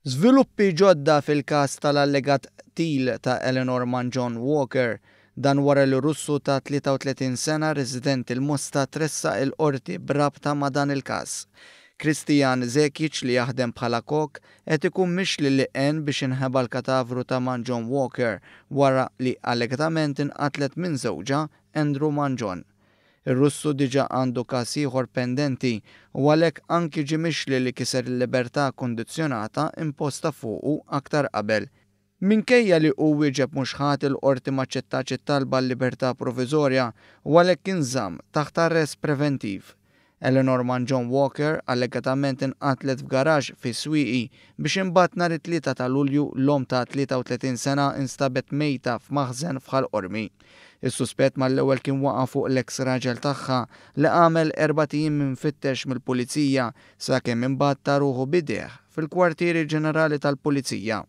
Żviluppi ġodda fil-każ tal-allegat qtil ta' Eleanor Mangion Walker. Dan wara li Russu ta' 33 sena residenti l-Mosta tressaq il-Qorti b'rabta ma' dan il-każ. Kristijan Zekic li jaħdem bħala kok qed ikun mixli li għen biex inħeba l-katavru ta' Mangion Walker wara li allegatament inqatlet minn żewġha Andrew Mangion. Ir-Russu diġà għandu każ ieħor pendenti u għalhekk anki ġie mixli li kiser il-libertà kundizzjonata imposta fuqu aktar qabel. Minkejja li hu wieġeb mhux ħati l-Qorti m'aċċettatx it-talba għal-libertà proviżorja u għalhekk inżamm taħt arrest preventiv. Eleanor Mangion Walker allegatament inqatlet f'garaxx fis-Swieqi biex imbagħad nhar it-Tlieta ta' Lulju l-omm ta' 33 sena instabet mejta f'maħżen f'Ħal Qormi. Is-suspett mal-ewwel kien waqa' fuq l-eks raġel tagħha li għamel erbat ijiem imfittex mill-Pulizija sakemm imbagħad ta ruħu b'idejh fil-Kwartieri Ġenerali tal-Pulizija.